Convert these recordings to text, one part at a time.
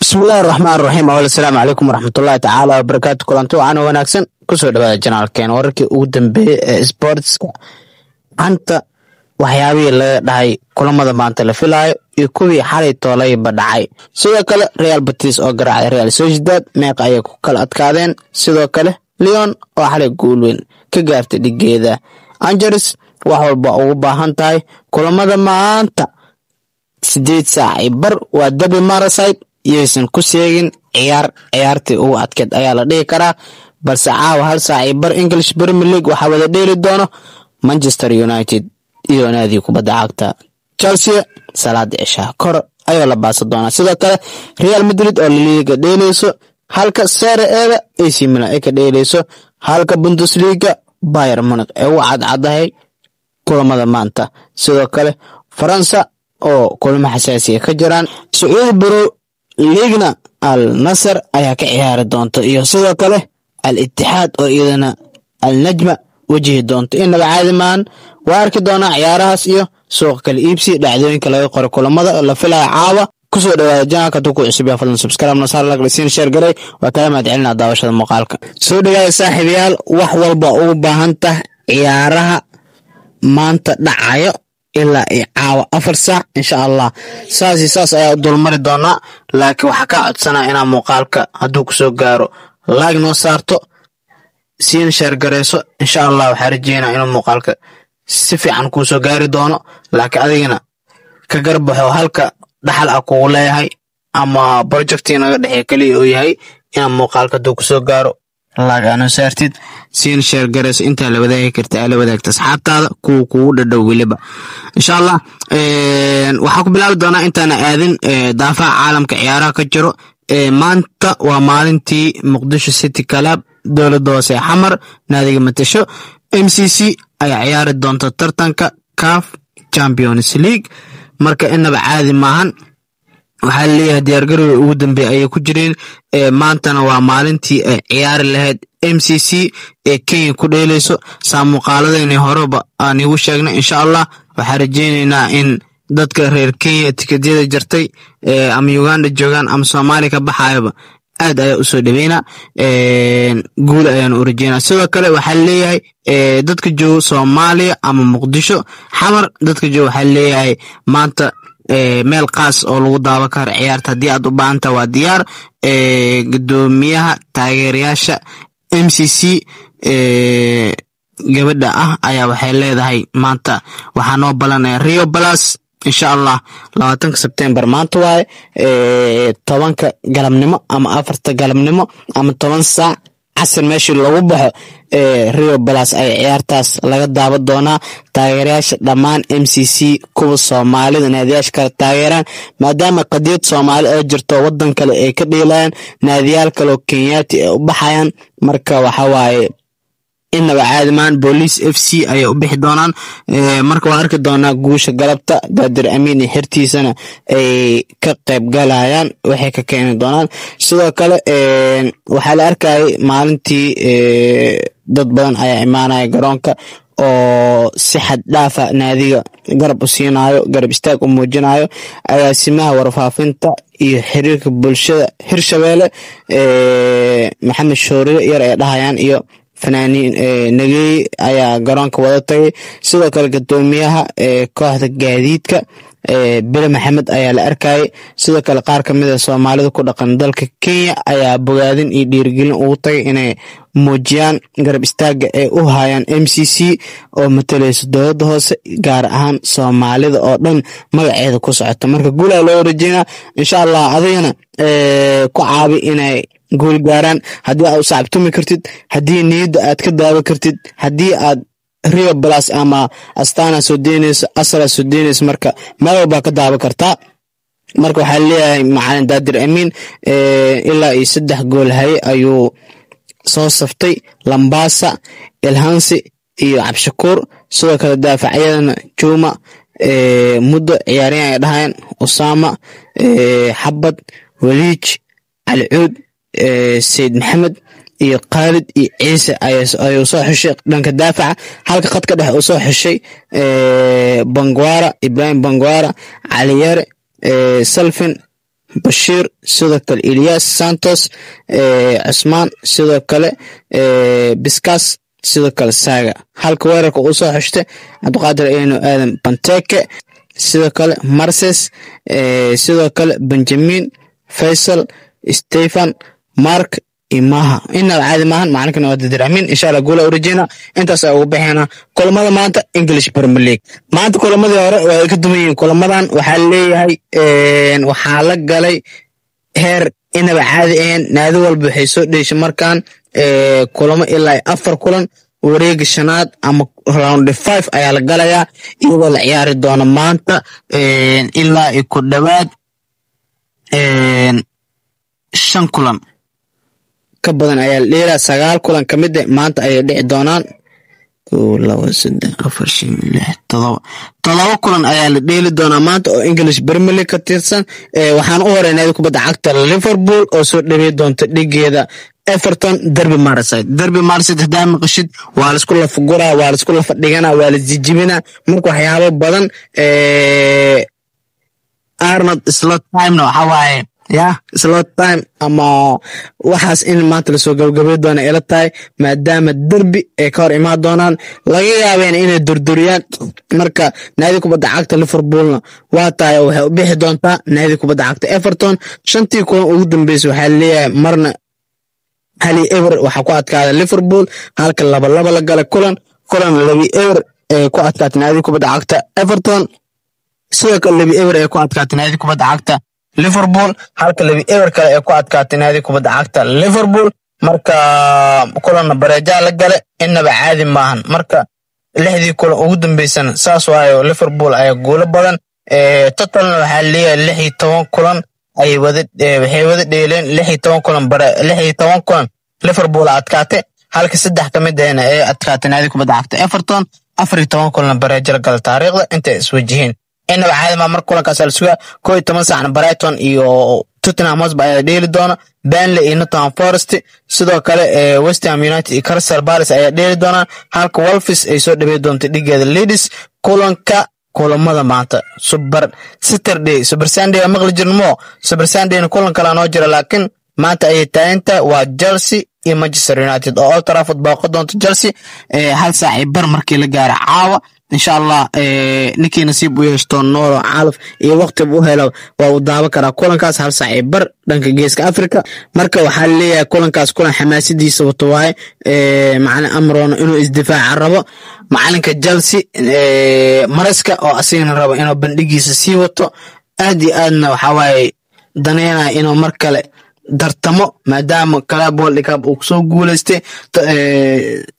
Bismillahi raxmaan raxiim. Awal, asalaamu calaykum waraxmatullaahi tacaala wabarakaatu. Kulanti wacan oo wanaagsan, kusoo dhawaada channelkeen. Wararkii ugu dambeeyey ee sportska, canta, waxyaabihii laga dhahay kulamada maanta la filaayo iyo kuwii xalay toolayba dhacay. Sidoo kale Real Betis oo garaacay Real Sociedad, meeqa ayay ku kala adkaadeen? Sidoo kale Lyon oo xalay guul weyn ka gaartay dhigeeda Angers. Wax walba ugu baahan tahay kulamada maanta 8:15 waa derby Merseyside, yaysan ku seegin. Ciyaar ciyaartii ugu adkeed ayaa la dhihi karaa. Balse caawa 1:15 English Premier League waxaa wada dheeli doono Manchester United iyo naadiga kubadda cagta Chelsea. Salaada cishaha kor ayaa la baasa doonaa. Sidoo kale Real Madrid oo laliiga dheeleyso, halka Serie A-da AC Milan ay ka dheeleyso, halka Bundesliga Bayern Munich ee u cadcadahay kulamada maanta. Sidoo kale Faransa oo kulamo xasaasiya ka jiraan, Sacuudi Pro League-na Al Nasr ayaa ka ciyaari doonta, iyo sidoo kale Al Itixaad oo iyadana Al Najma wajihi doonto. Inaba caadi maahan. Waa arki doonaa ciyaarahaas iyo suuqa kala iibsi, dhacdooyinka laga qoray kulamada la filaya caawa. Kusoo dhawaada channelka. Hadduu ku cusub yahay, fadlan subscribe nasaar, like, siin, share garay. Waa kala mahad celinaa daawashada muuqaalka. Soo dhawaada saaxiibayaal. Wax walba ugu baahan tah ciyaaraha maanta dhacayo ilaa iyo caawa 4 saac, insha Allah saas iyo saas ayaa u dulmari doonaa. Laakiin waxaa kaa codsanaa inaa muuqaalka hadduu kusoo gaaro like noo saarto, siina share gareyso. Insha Allah waxaa rajeynaa inuu muuqaalka si fiican kuusoo gaari doono. Laakiin adigana ka garbaxo halka dhaxal ah kugu leeyahay ama projectii naga dhexeey kaliya uu yahay inaa muuqaalka hadduu kusoo gaaro like aanoo saartid, siina share gareyso, intaa la wadaagi karta aa la wadaagta asxaabtaada, kuwa kugu dhadhow weliba. Insha Allah waxaa ku bilaabi doonaa intaana aadin daafaha caalamka ciyaaraha ka jiro. Maanta waa maalintii Muqdisho City Club, dowladda hoose ee Xamar naadiga matasho MCC ayaa ciyaari doonta tartanka CAF Champions League. Marka inaba caadi maahan. Waxaa laleeyahay diyaargarowga ugu dambeeya ayay ku jireen. Maantana waa maalintii ay ciyaari lahayd MCC ee Kenya ku dheeleyso. Saa muuqaaladeenii horeba aan igu sheegnay, insha Allah waxaa rajeyneynaa in dadka reer Kenya tikedyada jartay ama Uganda joogaan ama Soomaaliya ka baxayaba aad ayaa usoo dhaweynaa, guul ayaan u rajeynaa. Sidoo kale waxaa leeyahay dadka jooga Soomaaliya ama Muqdisho, Xamar dadka jooga, waxaa leeyahay maanta meel qaas oo lagu daawan karo ciyaarta haddii aad u baahanta waa diyaar. Gudoomiyaha taageerayaasha MCC gabadha ah ayaa waxay leedahay maanta waxaa noo balanaya Rio Palace, insha Allah 20-ka Sebtembar maanta waaye, 10-ka galabnimo ama 4-ta galabnimo ama 10 saac casir meeshii loogu baxo Rio Palace ay ciyaartaas laga daawan doonaa. Taageerayaasha dhammaan MCC, kuwa Soomaalida, naadiyaasha kale taageeraan, maadaama qadiyad Soomaali oo jirto wadan kale ay ka dheelayaan, naadiyaal kale oo Kenyaati ay u baxayaan. Marka waxa waaye inaba caadimaan, Police FC ayay u bixi doonaan. Marka waan arki doonaa guusha galabta Daadir Amiin iyo xertiisana ay ka qayb galayaan waxay ka keeni doonaan. Sidoo kale waxaa la arkayay maalintii dad badan ayaa imaanaya garoonka oo si xad dhaafa naadiga garab u siinayo, garab istaag u muujinayo. Agaasimaha warfaafinta iyo xiriirka bulshada Hirshabeelle, Maxamed Shooriye yar ay dhahayaan, iyo fanaaniin Nageey ayaa garoonka wada tagay. Sidoo kale gudoomiyaha kooxda gaadiidka Bile Maxamed ayaa la arkayay. Sidoo kale qaar ka mid a Soomaalida ku dhaqan dalka Kenya ayaa bogaadin iyo dhiirigelin ugu tagay inay muujiyaan garab istaaga ay u hayaan MCC oo matalayso dowladda hoose, gaar ahaan Soomaalida oo dhan magaceeda ku socoto. Marka guulaa loo rajeynaa, insha Allah. Adigana ku caabi inay guul gaaraan haddii aad u sacabtumi kartid, haddii niyadda aad ka daawan kartid, haddii aad Rio Palace ama Astana soo deynayso, Asala soo deynayso, marka meel walbaa ka daawan kartaa. Marka waxaa leeyahay macalin Daadir Amiin ilaa iyo saddex gool haye ayuu soo saftay: Lambasa, Ilhansi iyo Cabshakuur. Sidoo kale daafacyadana Juma, muddo ciyaaryahan ay dhahayeen, Usama, Xabad, Waliij, Calicuud, Sayid Maxamed iyo Khaalid iyo Ciise ayuu soo xushay dhanka daafaca, halka khadka dhexe uu soo xushay Bangwara, Ibrahim Bangwara, Caliyare, Salfin. Bashiir, sidoo kale Elias Santos, Cusmaan, sidoo kale Biskas, sidoo kale Saaga. Halka weerarka uu soo xushtay Cabdiqaadir Eeno Aadan Banteke, sidoo kale Marses, sidoo kale Benjamin, Faysal, Stephen, Mark imaha. Inaba caadi maahan, macalinkana waa dadir amiin. Insha Allah guula u rajeyna. Intaas ayaa ugu baxeynaa kulamada maanta English Premier League. Maanta kulamadii hore waa ay ka duwan yihiin kulamadan. Waxaa leeyahay waxaa la galay heer inaba caadi ahayn. Naadi walba waxay soo dheeshay markaan kulamo ilaa 4 kulan. Wareega shanaad ama round 5 ayaa la galayaa, iyadoo la ciyaari doono maanta ilaa iyo ku dhowaad 5 kulan ka badan ayaa la dheelaa. 9 kulan ka mid ah maanta ayay dhici doonaan. 1, 2, 3, 4, 5, 6, 7, 7 kulan ayaa la dheeli doonaa maanta oo English Premier League ka tirsan. Waxaan u horeynay kubadda cagta Liverpool oo soo dhawey doonta dhigeeda Everton, Derby Merseyside. Derby Merseyside hadaa maqashid, waa la isku lafa guraa, waa la isku lafa dhiganaa, waa la jijibinaa. Marka waxyaabo badan Arnold Slot timena waxa waaye ya slot time ama waxaas in maanta lasoo gabagabay doona ila tahay, maadaama derby ay ka hor imaan doonaan, laga yaabeen inay durduriyaan. Marka naadi kubadda cagta Liverpoolna waa tahay oo waxay u bixi doontaa naadi kubadda cagta Everton. 5-tii kulan ugu dambeysay waxaa leeyahay marna 1-0 waxaa ku adkaada Liverpool, halka 2-2 la galay kulan, kulan 2-0 ee ku adkaatay naadi kubadda cagta Everton. Sidoo kale 2-0 ee ku adkaatay naadi kubadda cagta Liverpool, halka 2-0 kale ee ku adkaatay naadi kubadda cagta Liverpool. Marka kulanna bareejaa la gale, inaba caadi maahan. Marka 6-dii kulan ugu dambeysana saas waayo, Liverpool ayaa guulo badan. Totalna waxaa leeyahay 16 kulan ayay wada, waxay wada dheeleen 16 kulan, bare 16 kulan Liverpool adkaatay, halka 3 ka mid ahna ay adkaatay naadi kubadda cagta Everton. 14 kulan bareejo la gala taariikhda intay iswajiheen, inaba caadi maa. Marka kulankaas la sugaa 11 saacna Brighton iyo Tottenham Hotspur ayaa dheeli doona, Burnley iyo Nottingham Forest, sidoo kale West Ham United iyo Crystal Palace ayaa dheeli doonaan, halka Wolves ay soo dhawey doonto dhigeeda Leeds. Kulanka kulamada maanta Super Saturday, Super Sunday waa maqli jirno, Super Sundayna kulan kale noo jira, laakiin maanta ayay taaganta waa Chelsea iyo Manchester United oo Old Trafford booqan doonto Chelsea 1:15 markii la gaaro caawa, insha Allah. Ninkii nasiib u yeeshto noolo calaf iyo waqtiba u helo waa uu daawan karaa kulankaas 1:15 dhanka geeska Africa. Marka waxaa leeyahay kulankaas kulan xamaasadiisa wato waaye. Macalin Amrono inuu isdifaaca rabo, macalinka Chelsea Maresca oo asigana rabo inuu bandhigiisa sii wato, aad iyo aadna waxaa waaye daneynaya inuu mar kale dartamo, maadaama Club World Cup uu kusoo guuleystay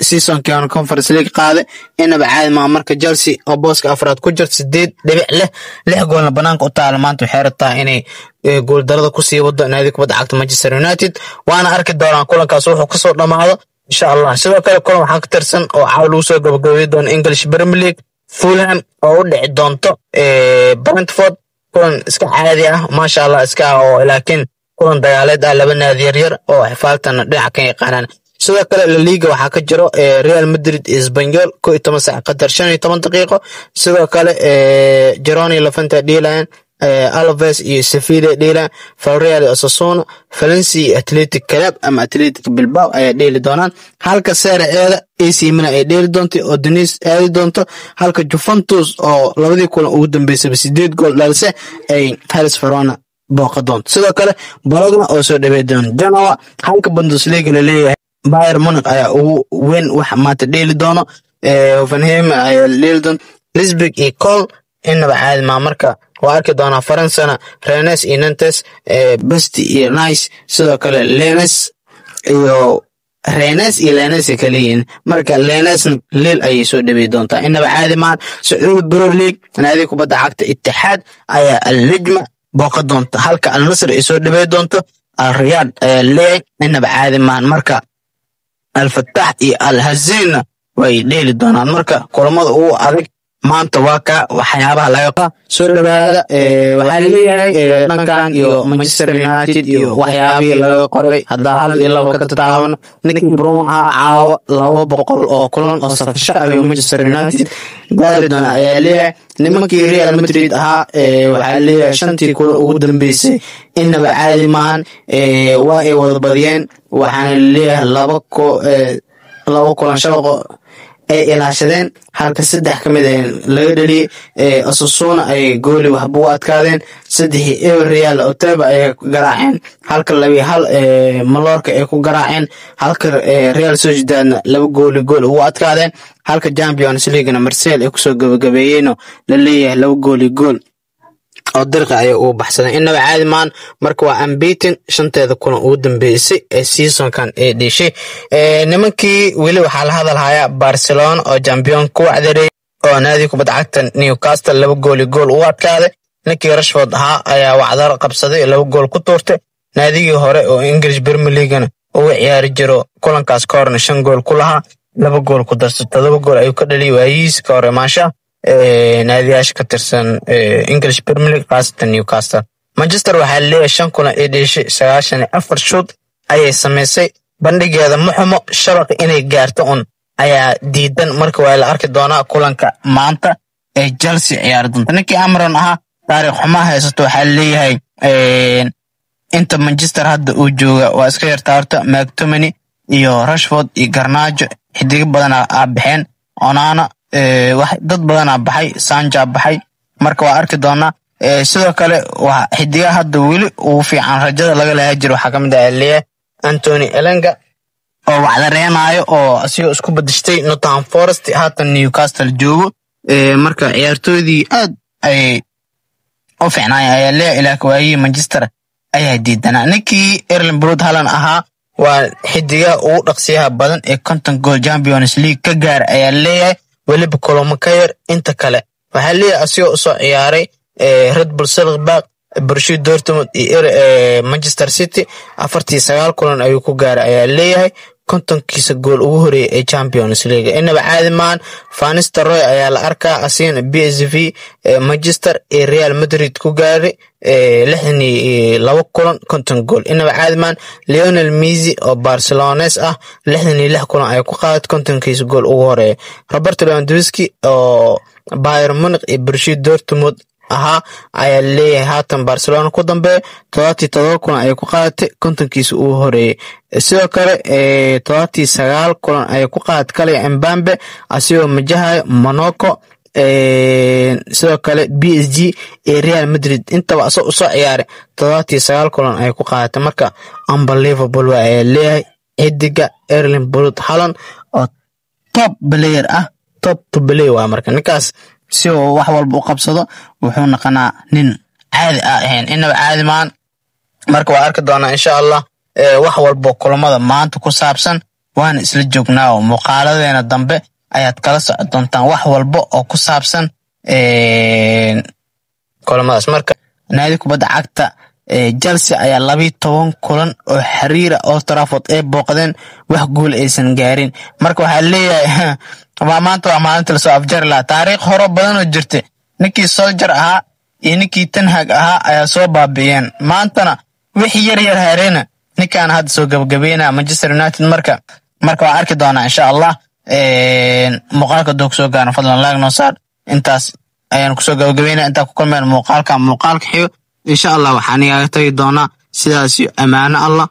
seasonkii hore, Conference League qaaday. Inaba caadi maa. Marka Chelsea oo booska afraad ku jirta, 8.6, 6 goolna banaanka u taala, maanta waxay rabtaa inay guuldarada kusii wado naadi kubadda cagta Manchester United, waana arki doonaa kulankaas wuxuu kasoo dhamaado, insha Allah. Sidoo kale kulan waxaa ka tirsan oo caawa lagu soo gabagabay doona English Premier League, Fulham oo u dhici doonto Brentford. Kulan iska caadi ah, maasha Allah iska ah, oo laakiin kulan dagaaleed ah, laba naadi yaryar oo xifaaltana dhinaca ka yaqaanaan. Sidoo kale La Liga waxaa ka jiro Real Madrid iyo Espanyol 11 saac qadar 15 daqiiqo. Sidoo kale Girona iyo Levante dheelayaan, Alaves iyo Sevilla dheelayaan, Villarreal iyo Osasuna, Valencia iyo Athletic Club ama Athletic Bilbao ayaa dheeli doonaan, halka Serie A-da AC Milan ay dheeli doonto oo Udinese aadi doonto, halka Juventus oo labadii kulan ugu dambeysayba 8 gool dhalise ay Hellas Verona booqa doonto, sidoo kale Bologna oo soo dhawey doonto Genoa. Halka Bundesliga la leeyahay Bayern Munich ayaa ugu weyn wax maanta dheeli doono, Hoffenheim ayaa dheeli doonto, Leipzig iyo Köln, inaba caadi maa. Marka waa arki doonaa. Faransana Rennes iyo Nantes, Brest iyo Nice, sidoo kale Lens iyo Rennes iyo Lens ay kala yihiin. Marka Lensna Lille ayay soo dhawey doontaa, inaba caadi maan. Sacuudi Pro League, naadiga kubadda cagta Itixaad ayaa Al Najma booqa doonta, halka Al Nasr ay soo dhawey doonto Al Riyad ayaa leeyahay, inaba caadi maan. Marka Al Fatax iyo Al Hazina way dheeli doonaan. Marka kulamada ugu adag Maanta waa ka waxyaabaha laga soo dhawaada. Waxaa laleeyahay dhankan iyo Manchester United iyo waxyaabihii laga qoray haddaa hal iyo labo ka tataabano. Ninkii Bruno ahaa caawa 200 oo kulan oo safasho ayuu Manchester United gaari doona ayaa leeyahay. Nimankii Real Madrid ahaa waxaa leeyahay shantii kulan ugu dambeysay inaba caadi maahan, waa ay wada badiyeen. Waxaana leeyahay labo kulan shabaqo ay ilaashadeen, halka saddex ka mid a laga dheliyey. Osasuna ay gooli waxba u adkaadeen, 3-0 Real Oteba ay garaaceen, halka 2-1 Mallorca ay ku garaaceen, halka Real Sociedadna 2-0 ugu adkaadeen, halka Champions Leaguena Marseille ay kusoo gabagabeeyeenoo la leeyahay 2-0 oo dirqa ayay ugu baxsadeen. Inaba caadi maan. Marka waa unbeaten shanteeda kulan ugu dambeysay ee seasonkan ee dheshay nimankii. Weli waxaa la hadalhayaa Barcelona oo champion ku wacdareeyay oo naadi kubadda cagta Newcastle 2-0 ugu adkaaday. Ninkii Rashford ahaa ayaa wacdar qabsaday, laba gool ku tuurtay. Naadigii hore oo English Premier Leaguena uga ciyaari jiro kulankaas ka horna shan gool ku lahaa, laba gool ku darsa, todoba gool ayuu ka dhaliyay waayihiis ka hor imaansha naadiyaasha ka tirsan English Premier League, khaasatan Newcastle. Manchester waxaa leeyahay shan kulan ee dheeshay 94 shoot ayay samaysay. Bandhigeeda ma xumo, shabaq inay gaarto un ayaa diidan. Marka waa la arki doonaa kulanka maanta ee Chelsea ciyaari doonta. Ninkii Amron ahaa taariikh xumaa haysato. Waxaa leeyahay inta Manchester hadda uu jooga waa iska yartaa horta. McTominay iyo Rashford iyo Garnacho, xidigo badanaa aa baxeen, Onana, dad badanaa baxay, Sancho baxay. Marka waa arki doonaa. Sidoo kale waa xidigaha hadda weli ugu fiican rajada laga lahaa jiro waxaa kamid ah leeyahay Anthony Elanga oo wacdareenaayo oo asigoo isku badashtay Nottingham Forest haatan Newcastle joogo. Marka ciyaartoydii aad ayay u fiicnaayeen ayaa leeyahay, ilaa waayihii Manchester ayaa diidanaa. Ninkii Erling Braut Haaland ahaa waa xidigaha ugu dhaqsiyaha badan ee 50 gool Champions League ka gaara ayaa leeyahay, weliba kulamo ka yar inta kale. Waxaa leeyahay asigoo usoo ciyaaray Red Bull Salzburg, Borussia Dortmund iyo Manchester City, 49 kulan ayuu ku gaaray ayaa leeyahay 50-kiisa gool ugu horeeyay ee Champions League. Inaba caadi maahan. Van Nistelrooy ayaa la arkaa asigana PSV, Manchester iyo Real Madrid ku gaaray 62 kulan 50 gool. Inaba caadi maahan. Lionel Messi oo Barcelones ah 66 kulan ayuu ku qaaday 50-kiisa gool ugu horeeya. Robert Lewandowski oo Bayern Munich iyo Borussia Dortmund ahaa ayaa leeyahay haatan Barcelona ku dambeeya, 77 kulan ayay ku qaadatay 50-kiisa ugu horeeyay. Sidoo kale 79 kulan ayay ku qaadatay Kylian Mbappe asigoo majahayo Monaco, sidoo kale PSG iyo Real Madrid intaba asoo usoo ciyaaray, 79 kulan ayay ku qaadatay. Marka unbelievable waa ayaa leeyahay xidiga Erling Braut Haaland oo top player ah, top to play waa. Marka ninkaas si uu wax walba u qabsado wuxuu noqonaa nin caadi ah ahayn. Inaba caadi maan. Marka waa arki doonaa insha Allah wax walbo kulamada maanta ku saabsan. Waana isla joognaa oo muuqaaladeena dambe ayaad kala socon doontaan wax walba oo ku saabsan kulamadaas. Marka naadi kubadda cagta Chelsea ayaa 12 kulan oo xiriira Old Trafford ay booqdeen wax guul aysan gaarin. Marka waxaa leeyahay waa maanta, waa maalinta lasoo afjari lahaa taariikh horo badan oo jirtay. Ninkii Solskjaer ahaa iyo ninkii Ten Hag ahaa ayaa soo baabi'iyeen. Maantana wixii yar yar hareena ninkaan hadda soo gabagabeynaya Manchester United. Marka waa arki doonaa insha Allah. Muuqaalka doo kusoo gaarno, fadlan like noo saar. Intaas ayaan kusoo gabagabeynaya. Intaa ku kulmeen muuqaalka xigo insha Allah, waxaan igaga tagi doonaa sidaas iyo amaano Allah.